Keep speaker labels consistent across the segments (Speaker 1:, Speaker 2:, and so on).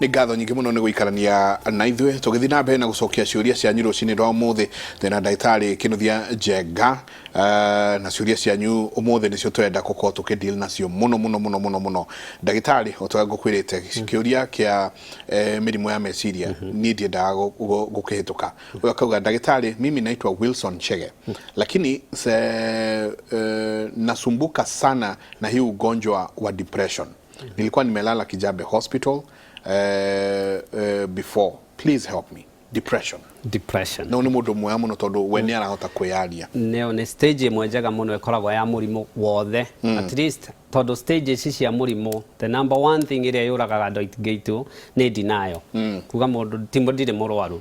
Speaker 1: Nĩ ngatho nyingĩ mũno nĩ gũikarania na ithuĩ tũgĩthiĩ na mbere na gũcokia ciũria cianyu rũcinĩ rwa ũmũthĩ. Twĩna ndagĩtarĩ Kĩnuthia Njenga, na ciũria cianyu ũmũthĩ nĩcio tũrenda gũkorwo tũkĩ deal nacio mũno mũno mũno mũno mũno. Ndagĩtarĩ, o ta ũrĩa ngũkwĩrĩte, kĩũria kĩa mĩrimũ ya meciria niĩ ndiendaga gũkĩhĩtũka. Ũyũ akauga, "Ndagĩtarĩ, mimi naitwa Wilson Chege, lakini nasumbuka sana na hii ugonjwa wa depression. Nilikuwa nimelala Kijabe Hospital before. Please help me." Depression.
Speaker 2: Depression.
Speaker 1: No nĩ mũndũ mwega mũno tondũ we nĩ arahota kwĩyaria.
Speaker 2: Nĩyo nĩ stage ĩmwe njega mũno ĩkoragwo ya mũrimũ wothe, at least tondũ stage ici cia mũrimũ, the number one thing ĩrĩa yũragaga andũ aingĩ aitũ nĩ denial, kuga mũndũ ti ndirĩ mũrwaru.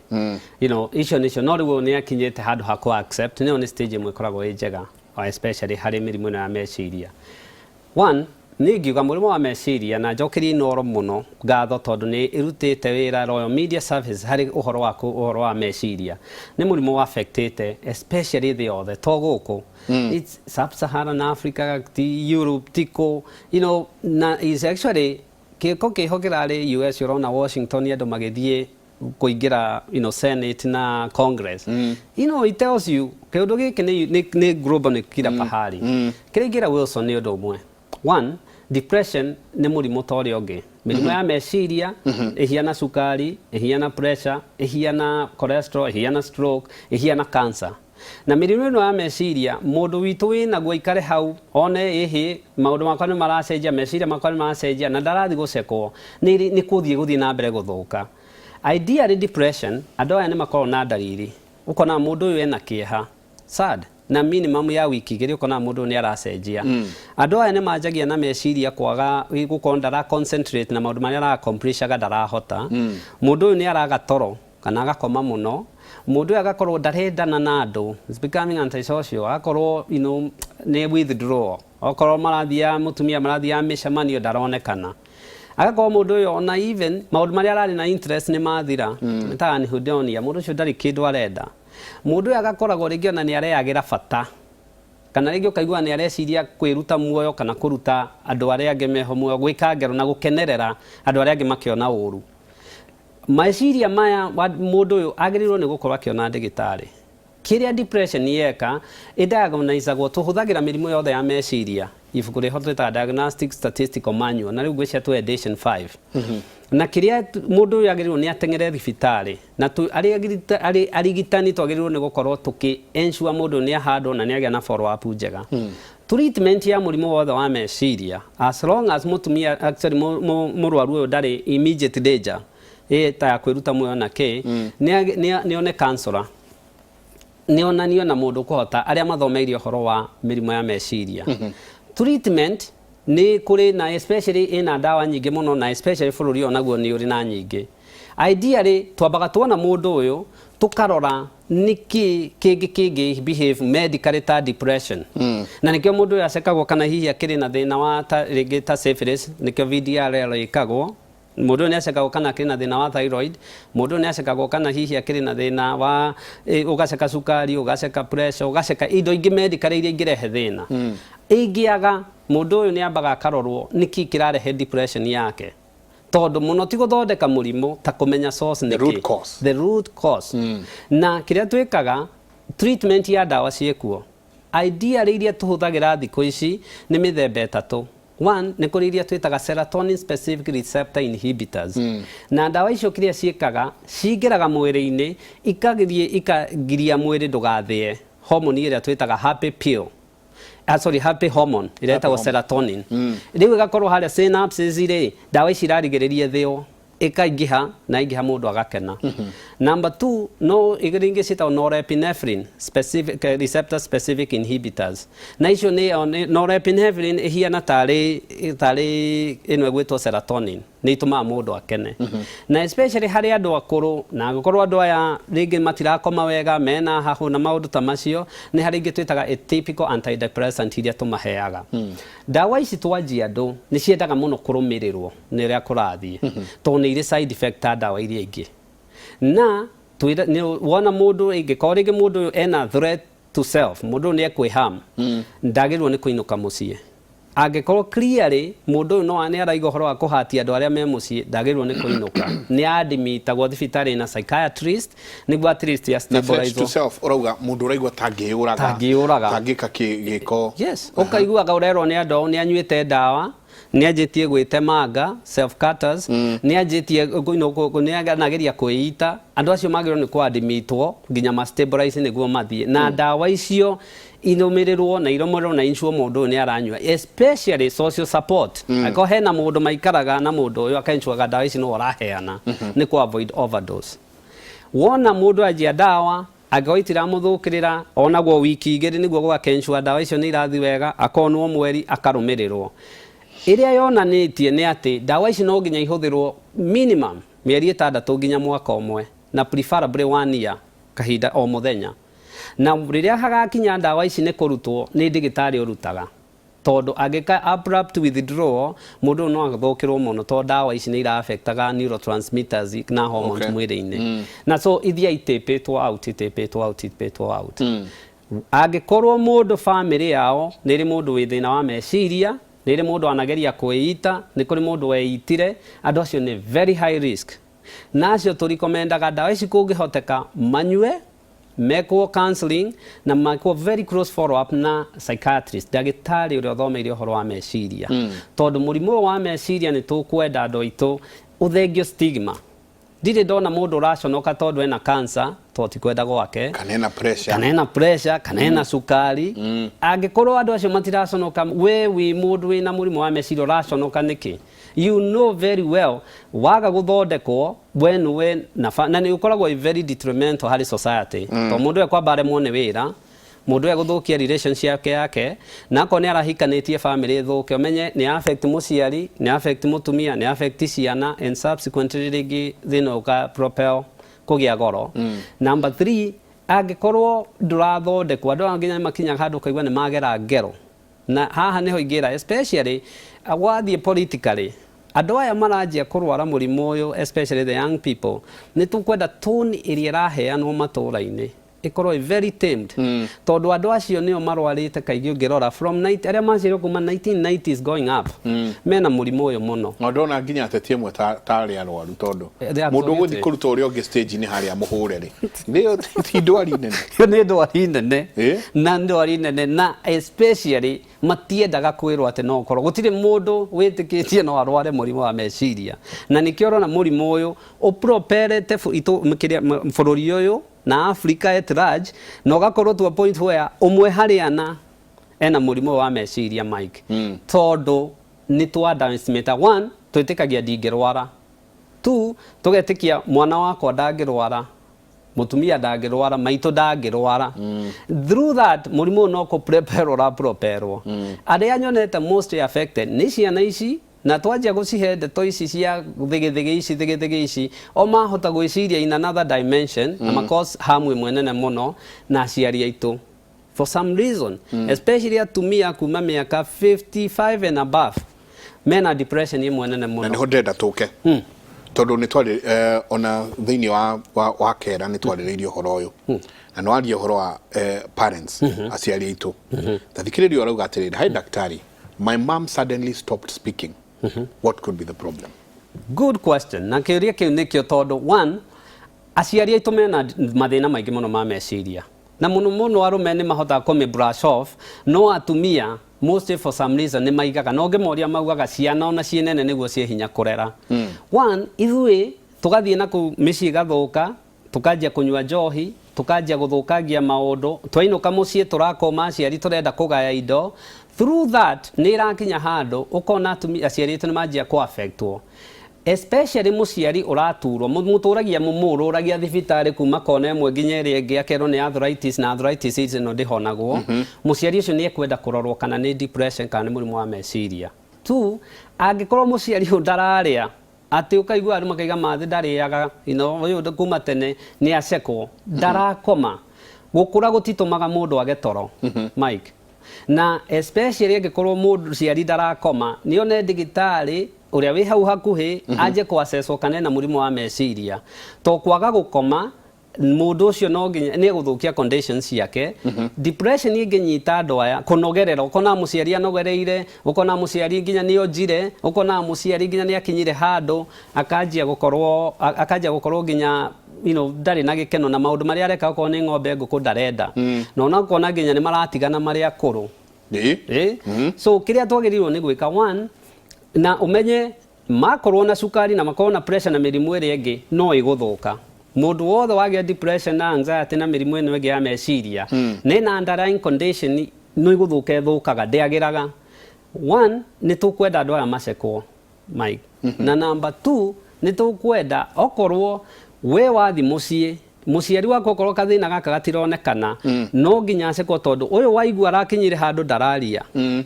Speaker 2: Icio nĩcio. No rĩu ũyũ nĩ akinyĩte handũ ha kũ accept. Nĩyo nĩ stage ĩmwe ĩkoragwo ĩ njega, especially harĩ mĩrimũ ĩno ya meciria. One, niĩ ngiuga mũrimũ wa meciria, na njokerie Inooro mũno ngatho tondũ nĩ ĩrutĩte wĩra, Royal Media Service, harĩ ũhoro wa meciria. Nĩ mũrimũ wa affectĩte especially thĩ yothe, to gũkũ. It's Sub-Saharan Africa, ti Europe, ti kũ, na is actually gĩko kĩho kĩrarĩ US. Ũrona Washington andũ magĩthiĩ kũingĩra Senate na Congress. It tells you kĩũndũ gĩkĩ nĩ global, nĩ kila pahali. Kĩrĩa ingĩra Wilson nĩ ũndũ ũmwe. One, depression nĩ mũrimũ ta ũrĩa ũngĩ. Mĩrimũ ya meciria ĩhiana cukari, ĩhiana pressure, ĩhiana cholesterol, ĩhiana stroke, ĩhiana cancer. Na mĩrimũ ĩno ya meciria, mũndũ witũ wĩnaguo aikare hau one ĩhĩ maũndũ makwa nĩ maracenjia, meciria makwa nĩ maracenjia na ndarathiĩ gũcekwo, nĩ kũthiĩ gũthiĩ na mbere gũthũka. Ideally, depression, andũ aya nĩ makoragwo na ndariri. Ũkona mũndũ ũyũ ena kĩeha, sad, na minimum ya wiki 2 ũkona mũndũ ũyũ nĩ aracenjia. Andũ aya nĩ manjagia na meciria kwaga gũkorwo ndara concentrate na maũndũ marĩa ara accomplishaga, ndarahota. Mũndũ ũyũ nĩ araga toro kana agakoma mũno. Mũndũ ũyũ agakorwo ndarendana na andũ, is becoming antisocial, agakorwo nĩ withdraw. Okorwo marathiaga mũtumia marathiaga mĩcemanio, ndaronekana. Agakorwo mũndũ ũyũ ona even maũndũ marĩa ararĩ na interest nĩ mathira, metaga anhedonia. Mũndũ ũcio ndarĩ kĩndũ arenda. Mũndũ ũyũ agakoragwo rĩngĩ ona nĩ areyagĩra bata, kana rĩngĩ ũkaigua nĩ areciria kwĩruta muoyo kana kũruta andũ arĩa angĩ meho muoyo, gwĩka ngero na gũkenerera andũ arĩa angĩ makĩona ũru. Meciria maya, mũndũ ũyũ agĩrĩirwo nĩ gũkorwo akĩona ndagĩtarĩ. Kĩrĩa depression yeka, ĩdiagnosagwo, tũhũthagĩra mĩrimũ yothe ya meciria ibuku rĩho twĩtaga Diagnostic Statistical Manual, na rĩu ngwĩciria twĩ edition 5. Na kĩrĩa mũndũ ũyũ agĩrĩirwo nĩ ateng'ere thibitarĩ, na arĩ arigitani twagĩrĩirwo nĩ gũkorwo tũkĩ ensure mũndũ nĩ ahandwo na nĩ agĩa na follow up njega. Treatment ya mũrimũ wothe wa meciria, as long as mũtumia, actually mũrwaru ũyũ ndarĩ immediate danger ĩ ta ya kwĩruta muoyo na kĩ, nĩ one counselor, nĩ onanio na mũndũ ũkũhota arĩa mathomeire ũhoro wa mĩrimũ ya meciria. Treatment nĩ kũrĩ na especially ĩna ndawa nyingĩ mũno, na especially bũrũri ũyũ naguo nĩ ũrĩ na nyingĩ. Ideally, twambaga tuona mũndũ ũyũ, tũkarora nĩkĩ kĩngĩ kĩngĩ behave medically ta depression. Na nĩkĩo mũndũ ũyũ acekagwo kana hihi akĩrĩ na thĩna wa ta rĩngĩ ta syphilis, nĩkĩo VDRL ĩkagwo. Mũndũ ũyũ nĩ acekagwo kana akĩrĩ na thĩna wa thyroid. Mũndũ ũyũ nĩ acekagwo kana hihi akĩrĩ na thĩna wa ũgaceka cukari, ũgaceka pressure, ũgaceka indo ingĩ medically iria ingĩrehe thĩna. Ingĩaga, mũndũ ũyũ nĩ ambaga akarorwo nĩkĩ kĩrarehe depression yake, tondũ mũno ti gũthondeka mũrimũ ta kũmenya source.
Speaker 1: The
Speaker 2: nĩkĩ
Speaker 1: root cause.
Speaker 2: The root cause. Na kĩrĩa twĩkaga, treatment ya ndawa ciĩkuo. Ideally, iria tũhũthagĩra thikũ ici nĩ mĩthemba ĩtatũ. One, nĩ kũrĩ iria twĩtaga serotonin specific receptor inhibitors. Na ndawa icio kĩrĩa ciĩkaga, cingĩraga mwĩrĩ-inĩ, ikagĩthiĩ ikagiria mwĩrĩ ndũgathĩe hormone ĩrĩa twĩtaga happy pill, sorry, happy hormone ĩrĩa ĩtagwo serotonin. Rĩu ĩgakorwo harĩa synapses rĩ, ndawa ici irarigĩrĩria ĩthĩo, ĩkaingĩha na ingĩha mũndũ agakena. Number two, no igĩrĩ ingĩ ciĩtagwo norepinephrine specific, receptor specific inhibitors. Na icio nĩ norepinephrine ĩhiana tarĩ ĩno ĩgwĩtwo serotonin, nĩ itũmaga mũndũ akene, na especially harĩ andũ akũrũ, na angĩkorwo andũ aya rĩngĩ matirakoma wega, mena hahũ na maũndũ ta macio, nĩ harĩ ingĩ twĩtaga atypical antidepressant iria tũmaheaga. Ndawa ici twanjia andũ nĩ ciendaga mũno kũrũmĩrĩrwo nĩ ũrĩa kũrathiĩ, tondũ nĩ irĩ side effect ta ndawa iria ingĩ. Na wona mũndũ ĩngĩkorwo rĩngĩ mũndũ ũyũ ena threat to self, mũndũ ũyũ nĩ ekwĩharm, ndagĩrĩirwo nĩ kũinũka mũciĩ. Angĩkorwo clearly mũndũ ũyũ no nĩ araiga ũhoro wa kũhatia andũ arĩa me mũciĩ, ndagĩrĩirwo nĩ kũinũka, nĩ admitagwo thibitarĩ na psychiatrist nĩguo at least ya
Speaker 1: Na threat to
Speaker 2: stabilize.
Speaker 1: self, ũrauga mũndũ ũraigua tangĩyũraga.
Speaker 2: Tangĩyũraga.
Speaker 1: Tangĩka gĩko.
Speaker 2: Yes, ũkaiguaga ũrerwo nĩ andũ ao nĩ anyuĩte ndawa, nĩ anjĩtie gwĩtemanga, self cutters, nĩ anjĩtie nĩ anageria kwĩita. Andũ acio magĩrĩirwo nĩ kũadmitwo nginya ma stabilize nĩguo mathiĩ na ndawa icio irũmĩrĩrwo na irũmĩrĩrwo na ensure mũndũ ũyũ nĩ aranyua, especially social support. Angĩkorwo hena mũndũ maikaraga na mũndũ ũyũ, akaensureaga ndawa ici nĩwe ũraheana, nĩ kũ avoid overdose. Wona mũndũ anjia ndawa, angĩkorwo itiramũthũkĩrĩra, onagwo wiki 2 nĩguo gũgakensure ndawa icio nĩ irathiĩ wega, akonwo mweri akarũmĩrĩrwo. Ĩrĩa yonanĩtie nĩ atĩ ndawa ici no nginya ihũthĩrwo minimum mĩeri 6 nginya mwaka ũmwe, na preferably one year, kahinda o mũthenya. Na rĩrĩa hagakinya ndawa ici nĩ kũrutwo, nĩ ndagĩtarĩ ũrutaga, tondũ angĩka abrupt withdrawal, mũndũ ũyũ no athũkĩrwo mũno, tondũ ndawa ici nĩ ira affectaga neurotransmitters na hormones mwĩrĩ-inĩ. Na so ithiaga itĩpĩtwo out, itĩpĩtwo out, itĩpĩtwo out. Angĩkorwo mũndũ famĩlĩ yao nĩ ĩrĩ mũndũ wĩ thĩna wa meciria, nĩ ĩrĩ mũndũ anageria kwĩita, nĩ kũrĩ mũndũ weitire, andũ acio nĩ very high risk. Na acio tũrikomendaga ndawa ici kũngĩhoteka manyue, mekwo counseling na mekwo very close follow up na psychiatrist, ndagĩtarĩ ũrĩa ũthomeire ũhoro wa meciria, tondũ mũrimũ ũyũ wa meciria nĩ tũkwenda andũ aitũ ũthengio stigma. Ndirĩ ndona mũndũ ũraconoka tondũ ena cancer, tondũ ti kwenda gwake.
Speaker 1: Kana ena pressure.
Speaker 2: Kana ena pressure, kana ena cukari. Angĩkorwo andũ acio matiraconoka, we wĩ mũndũ wĩna mũrimũ wa meciria ũraconoka nĩkĩ? You know very well waga gũthondekwo we nĩwe na na nĩ ũkoragwo wĩ very detrimental harĩ society, tondũ mũndũ ekwamba aremwo nĩ wĩra, mũndũ egũthũkia relationship yake, na akorwo nĩ arahikanĩtie family ĩthũke, ũmenye nĩ affect mũciari, nĩ affect mũtumia, nĩ affect ciana, and subsequently rĩngĩ thĩna ũka propel kũgĩa goro. Number 3, angĩkorwo ndũrathondekwo, andũ aya nginya nĩ makinyaga handũ ũkaigua nĩ magera ngero. Na haha nĩho ingĩra, especially wathiĩ politically, andũ aya maranjia kũrwara mũrimũ ũyũ, especially the young people, nĩ tũkwenda tone ĩrĩa ĩraheanwo matũũra-inĩ ĩkorwo ĩ very tamed, tondũ andũ acio nĩo marwarĩte kaingĩ. Ũngĩrora from 90, arĩa maciarirwo kuma 1990s going up, mena mũrimũ ũyũ mũno.
Speaker 1: Na ndona nginya ateti amwe tarĩ arwaru, tondũ
Speaker 2: They
Speaker 1: mũndũ ũgũthiĩ kũruta ũrĩa ũngĩ stage-inĩ harĩa mũhũre rĩ, nĩyo ti ndwari nene?
Speaker 2: Ĩyo nĩ ndwari nene.
Speaker 1: Na
Speaker 2: ndwari nene, na especially matiendaga kwĩrwo atĩ no ũkorwo gũtirĩ mũndũ wĩtĩkĩtie no arware mũrimũ wa meciria. Na nĩkĩo ũrona mũrimũ ũyũ ũpropelete kĩrĩa bũrũri ũyũ na Africa at large, na ũgakorwo to a point where ũmwe harĩ ana ena mũrimũ ũyũ wa meciria, Mike, tondũ nĩ twa underestimate. One, twĩtĩkagia ndingĩrwara. Two, tũgetĩkia mwana wakwa ndangĩrwara, mũtumia ndangĩrwara, maitũ ndangĩrwara. Through that, mũrimũ ũyũ no kũprepare ũrapropelwo. Arĩa nyonete most affected nĩ ciana ici, na twanjia gũcihe ndeto ici cia thĩgĩthĩgĩ ici, thĩgĩthĩgĩ ici, o mahota gwĩciria in another dimension na makos harm ĩmwe nene mũno. Na aciari aitũ, for some reason, especially atumia kuma mĩaka 55 and above, mena depression ĩmwe nene
Speaker 1: Na
Speaker 2: mũno.
Speaker 1: Nĩho ndĩrenda tũke, tondũ nĩ twarĩ ona thĩinĩ wa kera nĩ twarĩrĩirie ũhoro ũyũ, na nĩ waria ũhoro wa parents, aciari aitũ. Ta thikĩrĩria, ũrauga atĩrĩrĩ, "Hi daktari, my mom suddenly stopped speaking. What could be the problem?"
Speaker 2: Good question. Na kĩũria kĩu nĩkĩo, tondũ one, aciari aitũ mena mathĩna maingĩ mũno ma meciria, na mũno mũno arũme nĩ mahotaga kũmĩ brush off, no atumia mostly for some reason nĩ maigaga, na ũngĩmoria maugaga ciana ona ciĩ nene nĩguo ciĩ hinya kũrera. One, ithuĩ tũgathiĩ na kũu mĩciĩ ĩgathũka, tukanjia kũnyua njohi, tukanjia gũthũkangia maũndũ, twainũka mũciĩ tũrakoma aciari, tũrenda kũgaya indo. Through that nĩ ĩrakinya handũ ũkona atumia, aciari aitũ nĩ manjia kũ affectwo, especially mũciari ũraturwo, mũtũragia, mũmũrũragia thibitarĩ kuma kona ĩmwe nginya ĩrĩa ĩngĩ, akerwo nĩ arthritis, na arthritis ĩno ndĩhonagwo. Mũciari ũcio nĩ ekwenda kũrorwo kana nĩ depression kana nĩ mũrimũ wa meciria. Two, angĩkorwo mũciari ũyũ ndararĩa, atĩ ũkaigua andũ makaiga mathĩ ndarĩaga, ũyũ kuma tene nĩ acekwo, ndarakoma. Gũkũra gũtitũmaga mũndũ age toro, Mike, na especially angĩkorwo mũndũ ciari ndarakoma, nĩ one ndagĩtarĩ ũrĩa wĩ hau hakuhĩ, anjie kũassesswo kana ena mũrimũ wa meciria, to kwaga gũkoma. Mũndũ ũcio no nginya nĩ egũthũkia conditions ciake. Depression ĩngĩnyita andũ aya, kũnogerera, ũkona mũciari anogereire, ũkona mũciari nginya nĩ onjire, ũkona mũciari nginya nĩ akinyire handũ akanjia gũkorwo nginya ndarĩ na gĩkeno na maũndũ marĩa areka, okorwo nĩ ng'ombe, ngũkũ, ndarenda, na ona ũkona nginya nĩ maratigana marĩ akũrũ. So kĩrĩa twagĩrĩirwo nĩ gwĩka, one, na ũmenye makorwo na cukari na makorwo na pressure na mĩrimũ ĩrĩa ĩngĩ no ĩgũthũka. Mũndũ wothe wagĩa depression na anxiety na mĩrimũ ĩno ĩngĩ ya meciria nĩ na underlying condition, no ĩgũthũka, ĩthũkaga, ndĩagĩraga. One, nĩ tũkwenda andũ aya macekwo, Mike, na number two, nĩ tũkwenda okorwo we wathi mũciĩ, mũciari waku, okorwo kathĩna gaka gatironekana, no nginya acekwo, tondũ ũyũ waigua arakinyire handũ ndararia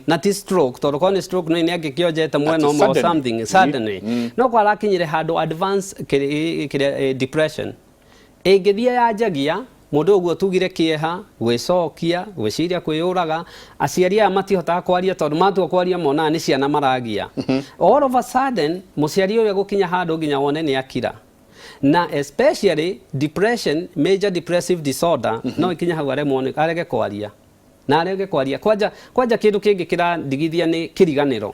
Speaker 2: na ti stroke, tondũ korwo nĩ stroke no nĩ angĩkĩonjete mwena ũmwe or
Speaker 1: suddenly.
Speaker 2: Something suddenly, no kwa arakinyire handũ advance kĩrĩa, depression ĩngĩthiĩ yanjagia mũndũ ũguo tugire kĩeha, gwĩcokia, gwĩciria kwĩyũraga. Aciari aya matihotaga kwaria, tondũ matua kwaria monaga nĩ ciana maragia. All of a sudden mũciari ũyũ egũkinya handũ nginya wone nĩ akira, na especially depression, major depressive disorder, no ikinya hau aremwo nĩ arege kwaria na arege kwaria kwanja kwanja. Kĩndũ kĩngĩ kĩrandigithia nĩ kĩriganĩro.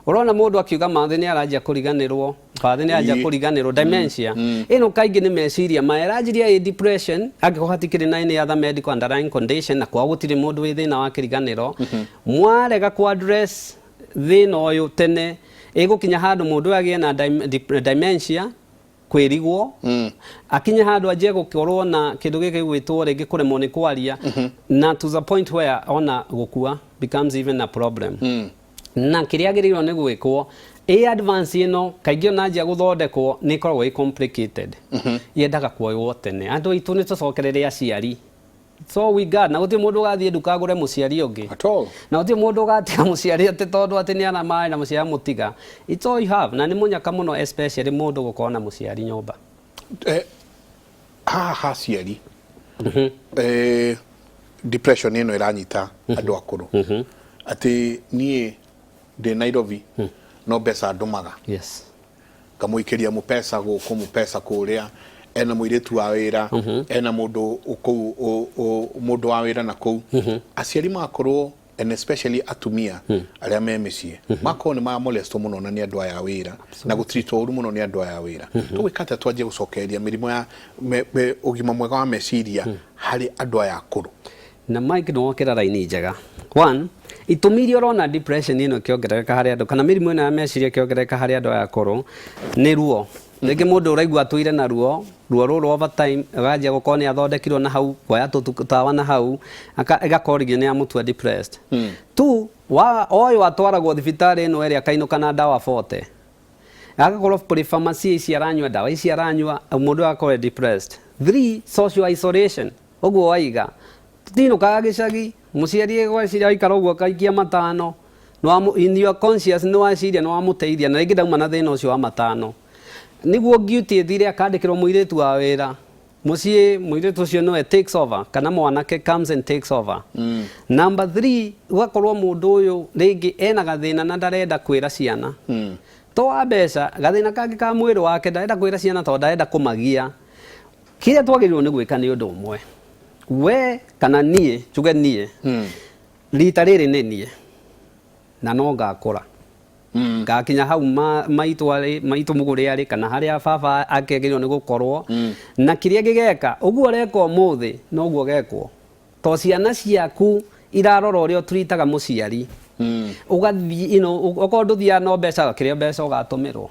Speaker 2: Ũrona mũndũ akiuga mathĩ nĩ aranjia kũriganĩrwo, bathĩ nĩ aranjia kũriganĩrwo. Dementia ĩno kaingĩ nĩ meciria maya ĩranjiria ĩ depression, angĩkorwo hatikĩrĩ na any other medical underlying condition, na kwao gũtirĩ mũndũ wĩ thĩna wa kĩriganĩro. Mwarega ku address thĩna ũyũ tene, ĩgũkinya handũ mũndũ ũyũ agĩe na dementia, kwĩrigwo, akinye handũ anjie gũkorwo na kĩndũ gĩkĩ gwĩtwo rĩngĩ kũremwo nĩ kwaria, na to the point where ona gũkua becomes even a problem. Na kĩrĩa agĩrĩirwo nĩ gwĩkwo ĩ advance ĩno, kaingĩ ona anjia gũthondekwo nĩ ĩkoragwo ĩ complicated, yendaga kuoywo tene. Andũ aitũ, nĩ tũcokerere aciari. So we got na gũtirĩ mũndũ ũgathiĩ nduka agũre mũciari ũngĩ.
Speaker 1: At all.
Speaker 2: Na gũtirĩ mũndũ ũgatiga mũciari atĩ tondũ atĩ nĩ aramarĩ na mũciari amũtiga. It's all you have, na nĩ mũnyaka mũno, especially mũndũ gũkorwo na mũciari nyũmba.
Speaker 1: Haha haciari, depression ĩno ĩranyita andũ akũrũ, atĩ niĩ ndĩ Nairobi no mbeca ndũmaga, ngamũikĩria mũpeca gũkũ, mũpeca kũrĩa, ena mũirĩtu wa wĩra, ena mũndũ kũu, mũndũ wa wĩra na kũu, aciari magakorwo, and especially atumia arĩa me mĩciĩ, makorwo nĩ mamolestwo mũno na nĩ andũ aya a wĩra na gũtiritwo ũru mũno nĩ andũ aya a wĩra. Tũgwĩka atĩa twanjie gũcokereria mĩrimũ ya ũgima mwega wa meciria harĩ andũ aya akũrũ?
Speaker 2: Na Mike, nĩ wokĩra raini njega. One, itũmi iria ũrona depression ĩno ĩkĩongerereka harĩ andũ, kana mĩrimũ ĩno ya meciria ĩkĩongerereka harĩ andũ aya akũrũ, nĩ ruo. Rĩngĩ mũndũ ũraigua atũire na ruo, ruo rũrũ over time aganjia gũkorwo nĩ athondekirwo na hau kuoya tũtawa na hau, ĩgakorwo rĩngĩ nĩ amũtua depressed. Two, wa ũyũ atwaragwo thibitarĩ ĩno ĩrĩa akainũka na ndawa 40, agakorwo polypharmacy ici aranyua, ndawa ici aranyua, mũndũ agakorwo e depressed. Three, social isolation, ũguo waiga tutinũkaga gĩcagi, mũciari egweciria aikara ũguo akaikia matano. In your conscious nĩ waciria nĩ wamũteithia, na rĩngĩ ndauma na thĩna ũcio wa matano, nĩguo guilty ĩthire, akandĩkĩrwo mũirĩtu wa wĩra mũciĩ, mũirĩtu ũcio nĩwe takes over, kana mwanake comes and takes over. Number three, ũgakorwo mũndũ ũyũ rĩngĩ ena gathĩna na ndarenda kwĩra ciana, to wa mbeca, gathĩna kangĩ ka mwĩrĩ wake, ndarenda kwĩra ciana tondũ ndarenda kũmagia. Kĩrĩa twagĩrĩirwo nĩ gwĩka nĩ ũndũ ũmwe, we kana niĩ, njuge niĩ rita rĩrĩ nĩ niĩ na no ngakũra, ngakinya hau maitũ arĩ, maitũ mũgũrĩ arĩ, kana harĩa baba akĩagĩrĩirwo nĩ gũkorwo, na kĩrĩa gĩgeka ũguo ũreka ũmũthĩ noguo gekwo, to ciana ciaku irarora ũrĩa ũturitaga mũciari. Ũgathiĩ okorwo ndũthiaga no mbeca, kĩrĩa mbeca ũgatũmĩrwo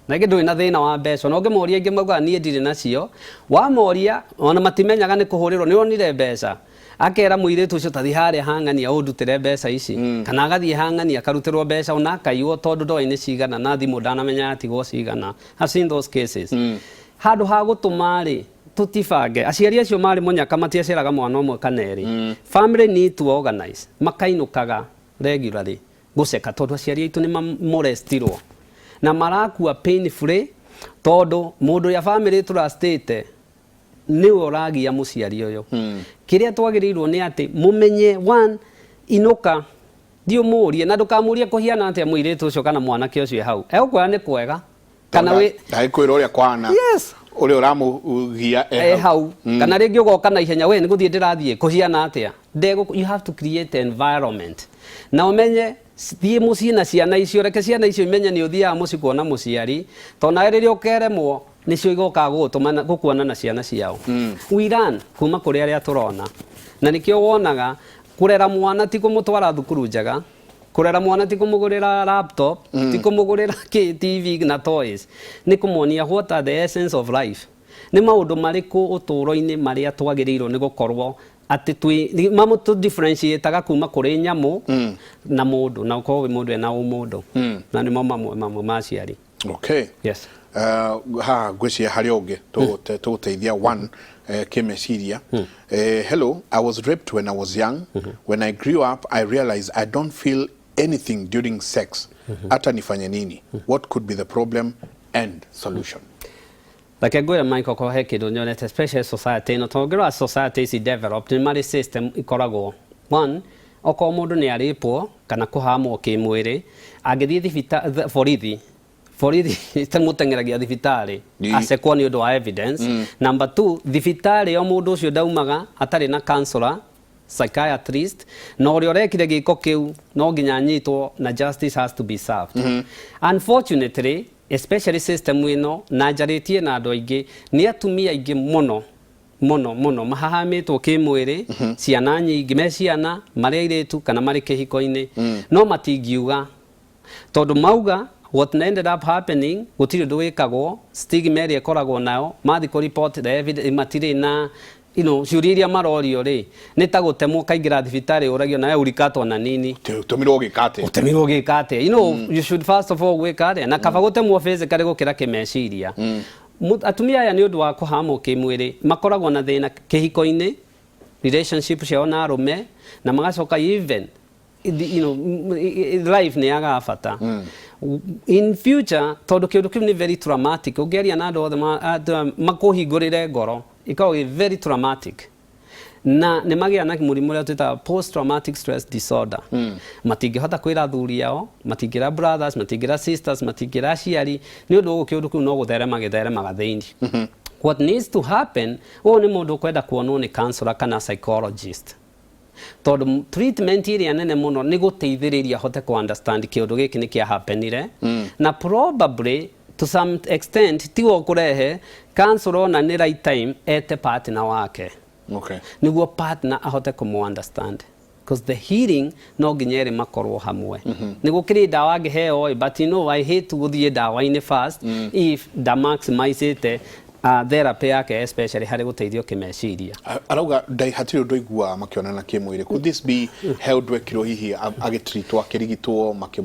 Speaker 2: na ingĩ, ndũrĩ na thĩna wa mbeca, na ũngĩmoria aingĩ maugaga niĩ ndirĩ nacio. Wamoria ona matimenyaga nĩ kũhũrĩrwo nĩ onire mbeca, akera mũirĩtu ũcio, tathi harĩa hang'ania ũndutĩre mbeca ici, kana agathiĩ hang'ania akarutĩrwo mbeca, ona akaiywo tondũ ndoĩ nĩ cigana, na thimũ ndanamenya yatigwo cigana. I've seen those cases. Handũ ha gũtũma rĩ, tũtibange aciari acio marĩ mũnyaka, matiaceraga mwana ũmwe kana erĩ. Family need to organize, makainũkaga regularly gũceka, tondũ aciari aitũ nĩ mamolestirwo na marakua painfully, tondũ mũndũ ũrĩa family trustĩte nĩwe ũragia mũciari ũyũ. Kĩrĩa twagĩrĩirwo nĩ atĩ mũmenye, one, inũka, thiĩ ũmũrie, na ndũkamũrie kũhiana atĩa mũirĩtu ũcio kana mwanake ũcio e hau, egũkwĩra nĩ kwega kana wĩ
Speaker 1: Ndagĩkwĩra ũrĩa kwana.
Speaker 2: Yes.
Speaker 1: Ũrĩa ũramũgia
Speaker 2: e hau kana rĩngĩ ũgoka na ihenya, we nĩ gũthiĩ ndĩrathiĩ kũhiana atĩa. You have to create environment na ũmenye thiĩ mũciĩ na ciana icio, reke ciana icio imenye nĩ ũthiaga mũciĩ kuona mũciari, tondũ nawe rĩrĩa ũkeremwo nĩcio igokaga gũgũtũma gũkuona na ciana ciao. We learn kuma kũrĩ arĩa tũrona, na nĩkĩo wonaga kũrera mwana ti kũmũtwara thukuru njega, kũrera mwana ti kũmũgũrĩra laptop, ti kũmũgũrĩra kĩ TV na toys, nĩ kũmuonia what are the essence of life, nĩ maũndũ marĩkũ ũtũũro-inĩ marĩa twagĩrĩirwo nĩ gũkorwo atĩ twĩ mamũ tũ differentiataga kuma kũrĩ nyamũ na mũndũ, na ũkorwo wĩ mũndũ ena ũmũndũ, na nĩmo mamwe mamwe ma aciari. Yes.
Speaker 1: Haha ngwĩciria harĩ ũngĩ tũgũteithia one kĩmeciria. Hello, I was raped when I was young. When I grew up, I realized I don't feel anything during sex, hata nifanye nini. What could be the problem and solution?
Speaker 2: Reke ngwĩre, Michael, ko he kĩndũ nyonete, especially society ĩno, tondũ ngĩrora society ici developed nĩ marĩ system ikoragwo. One, okorwo mũndũ nĩ arĩpwo kana kũhamwo kĩmwĩrĩ, angĩthiĩ borithi, borithi tamũteng'eragia thibitarĩ acekwo nĩ ũndũ wa evidence. Number two, thibitarĩ o mũndũ ũcio ndaumaga atarĩ na counselor, psychiatrist, na ũrĩa ũrekire gĩko kĩu no nginya anyitwo na justice has to be served. Unfortunately, especially system ĩno, na njarĩtie na andũ aingĩ, nĩ atumia aingĩ mũno mũno mũno mahahamĩtwo kĩmwĩrĩ, ciana nyingĩ me ciana marĩ airĩtu kana marĩ kĩhiko-inĩ, no matingiuga tondũ mauga, what ended up happening, gũtirĩ ũndũ wĩkagwo. Stigma ĩrĩa ĩkoragwo nayo mathiĩ kũ report the evidence, matirĩ na ciũria iria marorio rĩ, nĩ ta gũtemwo kaingĩra thibitarĩ ũragio nawe urikatwo na nini.
Speaker 1: Tũmirwo gĩka atĩa?
Speaker 2: Ũtemirwo gĩka atĩa? You should first of all gwĩka atĩa, na kaba gũtemwo physically gũkĩra kĩmeciria. Atumia aya nĩ ũndũ wa kũhamwo kĩmwĩrĩ makoragwo na thĩna kĩhiko-inĩ, relationship ciao na arũme, na magacoka even life nĩ yagaga bata in future, tondũ kĩũndũ kĩu nĩ very traumatic. Ũngĩaria na andũ othe andũ makũhingũrĩre ngoro, ĩkoragwo ĩ very traumatic, na nĩ magĩa na mũrimũ ũrĩa twĩtaga post traumatic stress disorder. Matingĩhota kwĩra athuri ao, matingĩra brothers, matingĩra sisters, matingĩra aciari, nĩ ũndũ ũguo kĩũndũ kĩu no gũtherema gĩtheremaga thĩinĩ. What needs to happen, ũyũ nĩ mũndũ ũkwenda kuonwo nĩ counselor kana psychologist, tondũ treatment ĩrĩa nene mũno nĩ gũteithĩrĩria ahote kũ understand kĩũndũ gĩkĩ nĩ kĩa happenire, na probably to some extent tiwe ũkũrehe counselor, ona nĩ right time ete partner wake nĩguo partner ahote kũmũ understand, because the healing no nginya erĩ makorwo hamwe. Nĩ gũkĩrĩ ndawa angĩheo ĩ, but I hate gũthiĩ ndawa-inĩ first if nda maximizĩte therapy yake, especially harĩ gũteithio kĩmeciria.
Speaker 1: Arauga ndai hatirĩ ũndũ aiguaga makĩonana kĩmwĩrĩ. Could this be he ũndũ ekirwo hihi agĩtreatwo, akĩrigitwo makĩ,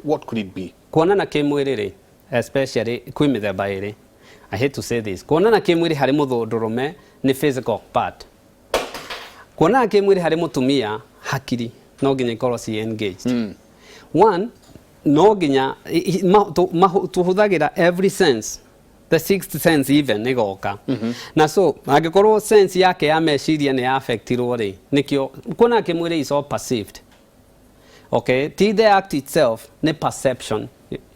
Speaker 1: what could it be?
Speaker 2: Kuonana kĩmwĩrĩ rĩ, especially kwĩ mĩthemba ĩrĩ. I hate to say this, kuonana kĩmwĩrĩ harĩ mũndũrũme nĩ physical part, kuonana kĩmwĩrĩ harĩ mũtumia hakiri no nginya ikorwo ci engaged. One, no nginya tũhũthagĩra every sense, the sixth sense even ĩgoka, na so angĩkorwo sense yake ya meciria nĩ affectirwo rĩ, nĩkĩo kuonana kĩmwĩrĩ is all perceived, okay? Ti the act itself, nĩ perception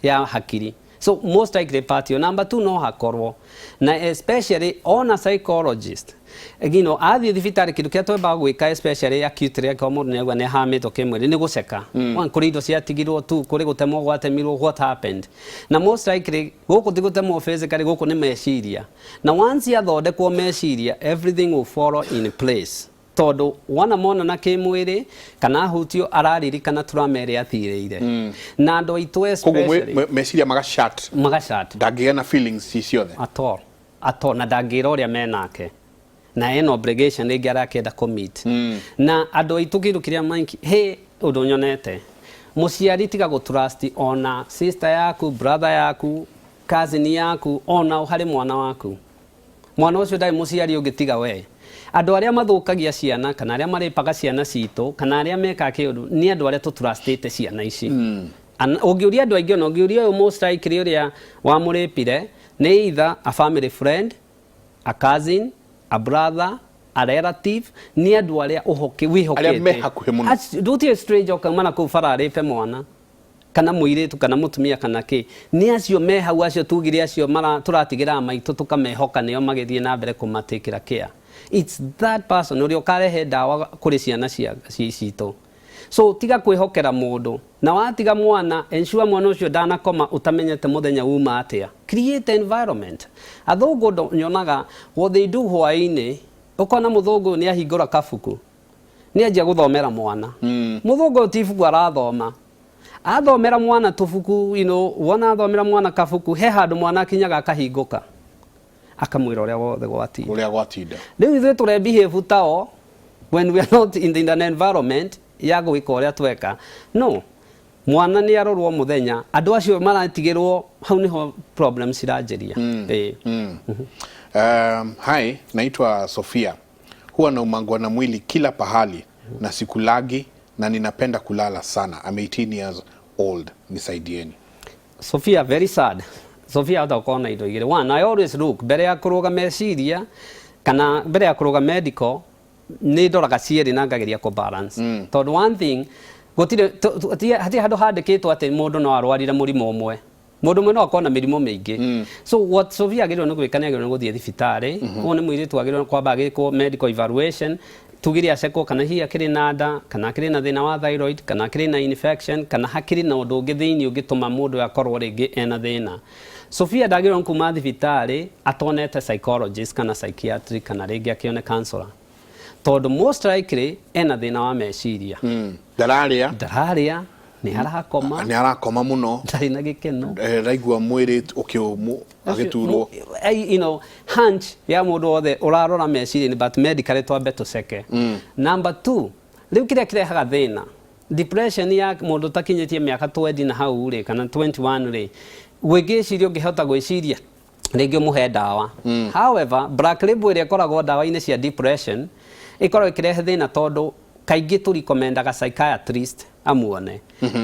Speaker 2: ya hakiri. So most likely part yo number two no hakorwo na especially ona psychologist athiĩ thibitarĩ, kĩndũ kĩrĩa twambaga gwĩka, especially acute, rĩrĩa mũndũ nĩaigua nĩ ahamĩtwo kĩmwĩrĩ, nĩ gũceka. One, kũrĩ indo ciatigirwo tu, kũrĩ gũtemwo gwatemirwo, what happened? Na most likely gũkũ ti gũtemwo physically, gũkũ nĩ meciria, na once yathondekwo meciria, everything will follow in place, tondũ wona monana kĩmwĩrĩ kana ahutio, araririkana trauma ĩrĩa atirĩire, na andũ aitũ
Speaker 1: koguo
Speaker 2: especially
Speaker 1: meciria magashat.
Speaker 2: Magashat.
Speaker 1: Ndangĩgĩa na feelings ci ciothe.
Speaker 2: At all, at all, na ndangĩra ũrĩa menake na ena obligation rĩngĩ arakĩenda commit na andũ aitũ. Kĩndũ kĩrĩa Mike, he ũndũ nyonete, mũciari tiga gũtrust ona sister yaku, brother yaku, cousin yaku, ona harĩ mwana waku. Mwana ũcio ndarĩ mũciari ũngĩ tiga we. Andũ arĩa mathũkagia ciana kana arĩa marĩpaga ciana citũ kana arĩa mekaga kĩũndũ nĩ andũ arĩa tũtrustĩte ciana ici. Ũngĩũria andũ aingĩ, ona ũngĩũria ũyũ, most likely ũrĩa wamũrĩpire nĩ either a family friend, a cousin, a brother, a relative, nĩ andũ arĩa wĩhokete.
Speaker 1: Arĩa me hakuhĩ mũno.
Speaker 2: Ndũtirĩ stranger ũkauma na kũu bara arĩpe mwana. Kana mũirĩtu kana mũtumia kana kĩ, nĩ acio me hau, acio tugire acio tũratigĩra maitũ tũkamehoka nĩo magĩthiĩ na mbere kũmatakĩra care. It's that person ũrĩa ũkarehe ndawa kũrĩ ciana citũ. So tiga kwĩhokera mũndũ, na watiga mwana, ensure mwana ũcio ndanakoma ũtamenyete mũthenya uma atĩa. Create environment. Athũngũ nyonaga what they do hwaĩ-inĩ, ũkona mũthũngũ nĩ ahingũra kabuku, nĩ anjia gũthomera mwana. Mũthũngũ ũyũ ti ibuku arathoma, athomera mwana tũbuku, wona athomera mwana kabuku, he handũ mwana akinyaga akahingũka, akamwĩra ũrĩa wothe gwatinda.
Speaker 1: Ũrĩa gwatinda.
Speaker 2: Rĩu ithuĩ tũre behave tao when we are not in an environment ya gwĩka ũrĩa tweka. No mwana nĩ arorwo mũthenya, andũ acio maratigĩrwo hau nĩho problems ciranjĩria.
Speaker 1: Hi, naitwa Sofia. Huwa naumangwa na mwili kila pahali na sikulagi na ninapenda kulala sana. I'm 18 years old. Nisaidieni.
Speaker 2: Sofia, very sad. Sofia, hata ũkorwo na indo igĩrĩ. One, I always look mbere ya kũrũga meciria kana mbere ya kũrũga medical, nĩ ndoraga cierĩ na ngageria kũ balance. Tondũ one thing, gũtirĩ hatirĩ handũ handĩkĩtwo atĩ mũndũ no arwarire mũrimũ ũmwe. Mũndũ ũmwe no akorwo na mĩrimũ mĩingĩ. So what Sofia agĩrĩirwo nĩ gwĩka, nĩ agĩrĩirwo nĩ gũthiĩ thibitarĩ. Ũyũ nĩ mũirĩtu agĩrĩirwo kwamba agĩkwo medical evaluation, tugire acekwo kana hihi akĩrĩ na nda, kana akĩrĩ na thĩna wa thyroid, kana akĩrĩ na infection, kana hakĩrĩ na ũndũ ũngĩ thĩinĩ ũngĩtũma mũndũ akorwo rĩngĩ ena thĩna. Sofia ndagĩrĩirwo nĩ kuma thibitarĩ atonete psychologist kana psychiatric kana rĩngĩ akĩone counselor, tondũ most likely ena thĩna wa meciria.
Speaker 1: Ndararĩa.
Speaker 2: Ndararĩa, nĩ arakoma.
Speaker 1: Nĩ arakoma mũno.
Speaker 2: Ndarĩ na gĩkeno.
Speaker 1: Raigua mwĩrĩ ũkĩũmũ agĩturwo.
Speaker 2: Hunch ya mũndũ wothe ũrarora meciria, but medically twambe tũceke. Number two, rĩu kĩrĩa kĩrehaga thĩna, depression ya mũndũ ũtakinyĩtie mĩaka 20 na hau rĩ, kana 21 rĩ, gwĩngĩciria ũngĩhota gwĩciria rĩngĩ ũmũhe ndawa. However, black label ĩrĩa ĩkoragwo ndawa-inĩ cia depression ĩkoragwo ĩkĩrehe thĩna, tondũ kaingĩ tũrikomendaga psychiatrist amuone.